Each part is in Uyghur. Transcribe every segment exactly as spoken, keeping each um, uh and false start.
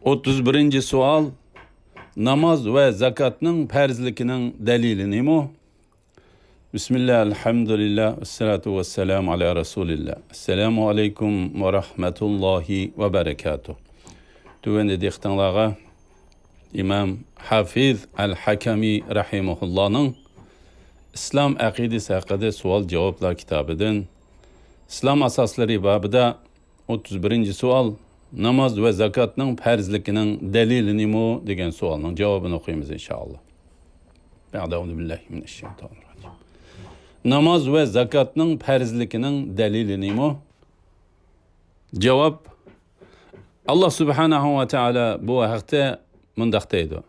ئوتتۇز بىرىنچى سوئال، ناماز ۋە زاكاتنىڭ پەرزلىكىنىڭ دەلىلى نېمە؟ بىسمىللا، ئەلھەمدۇلىللا، ۋەسسالاتۇ ۋەسسالامۇ ئالا رەسۇلىللا. ئەسسالامۇ ئەلەيكۇم ۋە رەھمەتۇللاھى ۋە بەرەكاتۇھ. تۆۋەندە دىققىتىڭلارغا ئىمام ھافىز ئەل ھەكەمى رەھىمەھۇللانىڭ ئىسلام ئەقىدىسى ھەققىدە سوئال-جاۋابلار كىتابىدىن ئىسلام ئاساسلىرى بابىدا ئوتتۇز بىرىنچى سوئال، ناماز ۋە زاكاتنىڭ پەرزلىكىنىڭ دەلىلى نېمە دېگەن سوئالنىڭ جاۋابىنى ئوقۇيمىز، ئىنشائاللا. بەئدە، ئەئۇزۇ بىللاھى مىنەششەيتانىر راجىم. ناماز ۋە زاكاتنىڭ پەرزلىكىنىڭ دەلىلى نېمە؟ جاۋاب، ئاللا سۇبھانەھۇ ۋە تائالا بۇ ھەقتە مۇنداق دەيدۇ.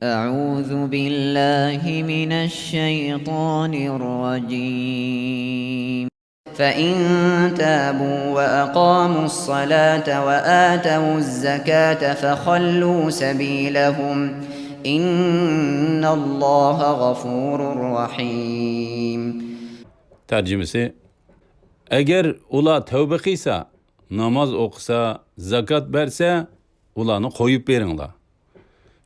أعوذ بالله من الشيطان الرجيم. فإن تابوا وأقاموا الصلاة وآتوا الزكاة فخلوا سبيلهم إن الله غفور رحيم. تەرجىمىسى، ئەگەر ئۇلار تەۋبە قىلسا، ناماز ئوقۇسا، زاكات بەرسە، ئۇلارنى قويۇپ بېرىڭلار.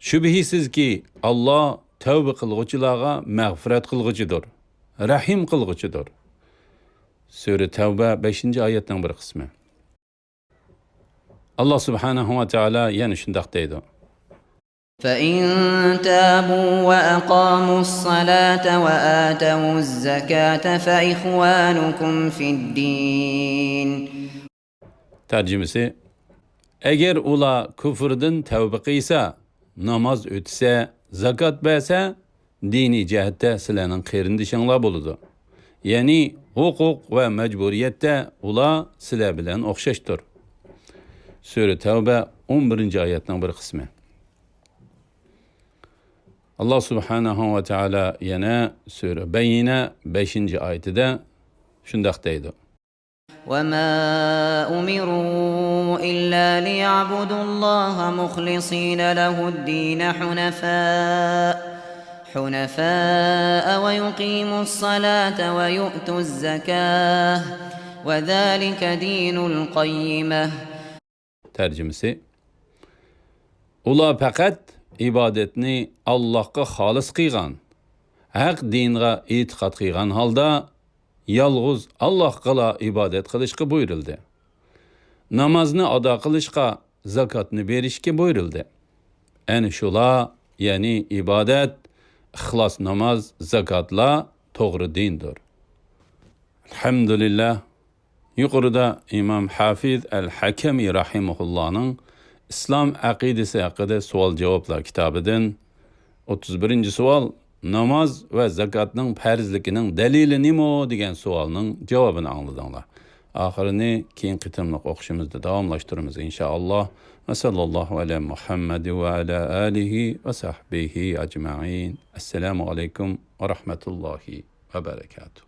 شۈبھىسىزكى، ئاللا تەۋبە قىلغۇچىلارغا مەغپىرەت قىلغۇچىدۇر، رەھىم قىلغۇچىدۇر. سۈرە تەۋبە، بەشىنچى ئايەتنىڭ بىر قىسمى. ئاللا سۇبھانەھۇ ۋە تائالا يەنە شۇنداق دەيدۇ. فإن تابوا وأقاموا الصلاة وآتوا الزكاة فإخوانكم في الدين. تەرجىمىسى، ئەگەر ئۇلار كۇفرىدىن تەۋبە قىلسا، ناماز ئۆتىسە، زاكات بەرسە، دىنىي جەھەتتە سىلەرنىڭ قېرىندىشىڭلار بولىدۇ. يەنى ھوقۇق ۋە مەجبۇرىيەتتە ئۇلار سىلەر بىلەن ئوخشاشتۇر. سۈرە تەۋبە، ئون بىرىنچى ئايەتنىڭ بىر قىسمى. ئاللا سۇبھانەھۇ ۋە تائالا يەنە سۈرە بەييىنە، بەشىنچى ئايىتىدە شۇنداق دەيدۇ. وما أمروا إلا ليعبدوا الله مخلصين له الدين حنفاء، حنفاء ويقيموا الصلاة ويؤتوا الزكاة، وذلك دين القيمة. تەرجىمىسى، ئۇلار پەقەت ئىبادەتنى ئاللاھقا خالىس قىلغان، ھەق دىنغا ئېتىقاد قىلغان ھالدا، يالغۇز ئاللاھقىلا ئىبادەت قىلىشقا بۇيرۇلدى. نامازنى ئادا قىلىشقا، زاكاتنى بېرىشكە بۇيرۇلدى. ئەنە شۇلار، يەنى ئىبادەت، ئىخلاس ناماز، زاكاتلا توغرا دىندۇر. ئەلھەمدۇلىللا. يۇقىرىدا ئىمام ھافىز ئەل ھەكەمى رەھىمەھۇللانىڭ ئىسلام ئەقىدىسى ھەققىدە سوئال-جاۋابلار كىتابىدىن ئوتتۇز بىرىنچى سوئال، ناماز ۋە زاكاتنىڭ پەرزلىكىنىڭ دەلىلى نېمە دېگەن سوئالنىڭ جاۋابىنى ئاڭلىدىڭلار. ئاخىرىنى كېيىنكى قېتىملىق ئوقۇشىمىزدا داۋاملاشتۇرىمىز، ئىنشائاللا. ۋە ساللاللاھۇ ئەلە مۇھەممەد ۋە ئەلە ئالىھى ۋە سەھبىھى ئەجمەئىن. ئەسسالامۇ ئەلەيكۇم ۋە رەھمەتۇللاھى ۋە بەرەكاتۇھ.